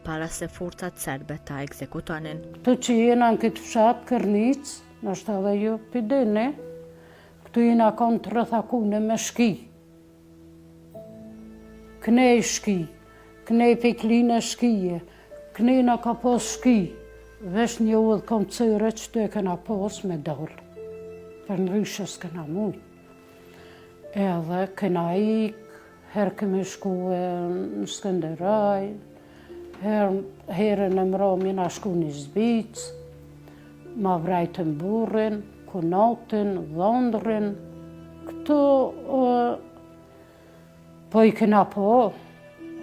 para se forcat serbe ta ekzekutonin. Këtu që jena në këtë fshat, Kërnicë, ndoshta edhe ju p'i dini, këtu jena konë të rrethakune me shki. Knej shki, knej pej Kline shkije, knej na ka pos shki, veç një udhë komcere qëtu e kena pos me dalë, përndryshe s'kena mujtë. Edhe kena ik, herë kemi shku në Skënderaj, herë, herën e mromë jena shku në Izbicë, ma vrajtën burrin, kunotin, dhondrrin, këtu po i kena po,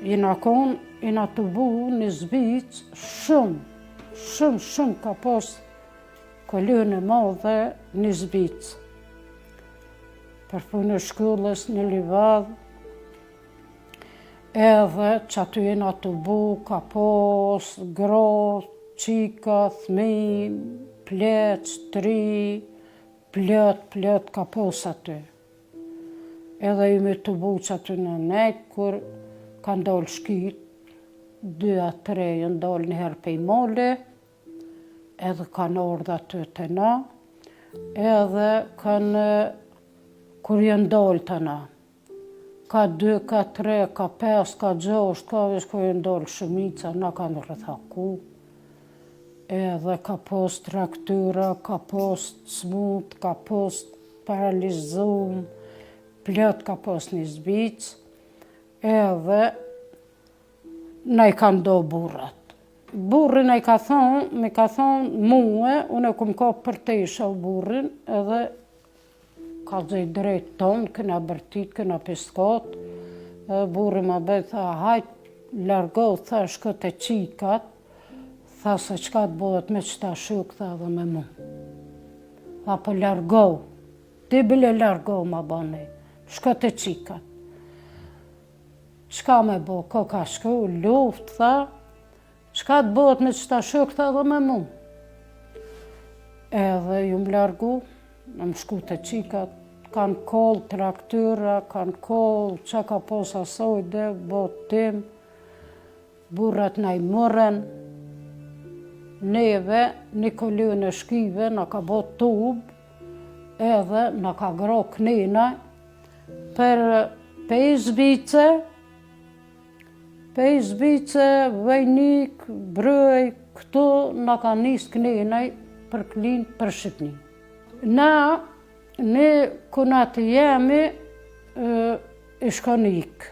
jena konë, jena tubu në Izbicë, shumë, shumë, shumë ka pos kolonë e madhe në Izbicë. Për punë e shkollës në Livadh, edhe qaty jena tubu, ka pos, gro, qika, thmi, pleq, t'ri, plot, plot, ka pos aty. Edhe jemi tubu qaty në nejt, kur kanë dalë shkit, dy a tre janë dalë njëherë pej mali, edhe kanë ardhë aty te na, edhe kanë, kur janë dalë te na, ka dy, ka tre, ka pesë, ka gjashtë, ka veç kur janë dalë shumica, na kanë rrethaku, edhe ka pos traktura, ka pos smut, ka pos paralizum, plot ka pos në Izbicë, edhe Na i kanë do burrat. Burri na i ka thonë, mi ka thonë mue, unë e kum kap për tesha burrin, edhe ka zë drejt tonë, kena bërtit, kena piskat, edhe burri ma bëj, tha, hajt, largo, tha, shko te qikat, tha se çka të bëhet me qëta shokë, tha edhe me mu. Tha, po largo, ti bile largo, ma bani, shko te qikat. Çka me bo, ko ka shku, luft, tha, çka të bëhet me qëta shokë, tha edhe me mu. Edhe jum largu, jam shku te qikat, kanë koll traktyra, kanë koll, ça ka pos asojde, bo tym, burrat na i morën, neve, një kolonë e shkive, na ka bo tubë, edhe na ka gro knena, Për pej Izbice, pej Izbice, Vejnik, Brëj, këtu na ka nisë knenaj për Klinë, për Shqipni. Na, ne kunat jemi, i shkon ikë.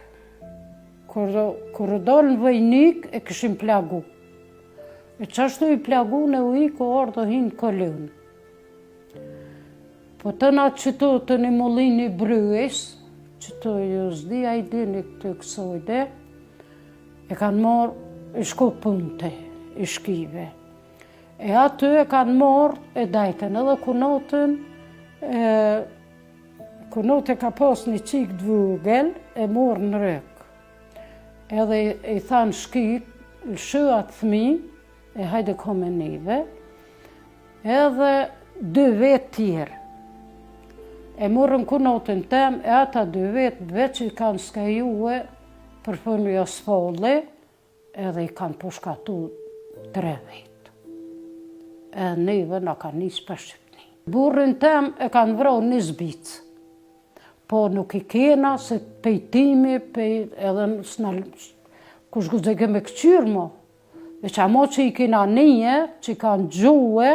Kur, kur dolë në Vejnik, e kishim plagu. E qashtu i plagu në u ikë, u ardhë hinë kolonë. Po të na qëtu te një mullini Bryes, qëtu ju s'di a i dini këtë kësojde, e kanë marrë, i shku punte, i shkive. E aty e kanë marrë, e dajtën edhe kunotën, e, kunote ka pas një qikë të vogël, e morë në rëkë. Edhe i thanë shkit, lësho atë thmi, e hajde ko me neve, Edhe dy vetë tjerë. E morën kunotin tem, e ata dy vetë veç i kanë skajue për punë Josfolli, edhe i kanë pushkatu tre vetë. Edhe neve na kanë nisë për Shqipni. Burrin tem e kanë vro në Izbicë. Po nuk i kena se pej tymi, pej edhe s'na, kush guxojke me këqyrë mo. Veç amo që i kena nije, që i kanë gjue,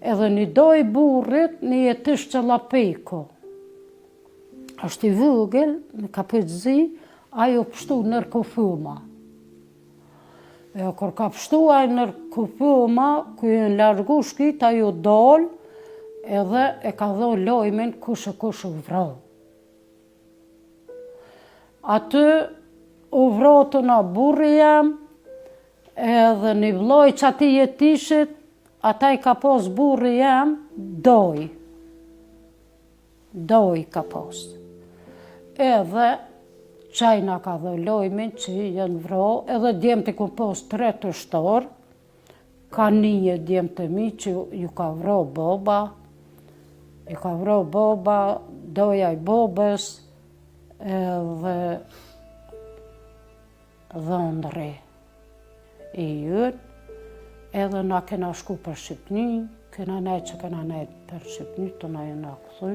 edhe një doj burrit, një jetish qëllapeko. është i vogël, me kapuç zi, ai u pshtu nër kufoma. E kur ka pshtu ai nër kufoma, ku janë largu shkit, ai u dol, edhe e ka dhonë lojmin kush e kush u vro. Aty u vrotën a burri jem, edhe një vllai qatij jetishit, ata i ka pos burri jem, doj. Doj ka pos. Edhe qaj na ka dhonë lojmin që janë vro, edhe djemtë i kom pos tre të shtorë, Ka nije djemtë e mi që ju ka vro boba, ju ka vro boba, doja i bobës, edhe dhëndri. I jënë, edhe na kena shku për Shqipni, kena nejtë që kena nejtë për Shqipni, të na jena kthy.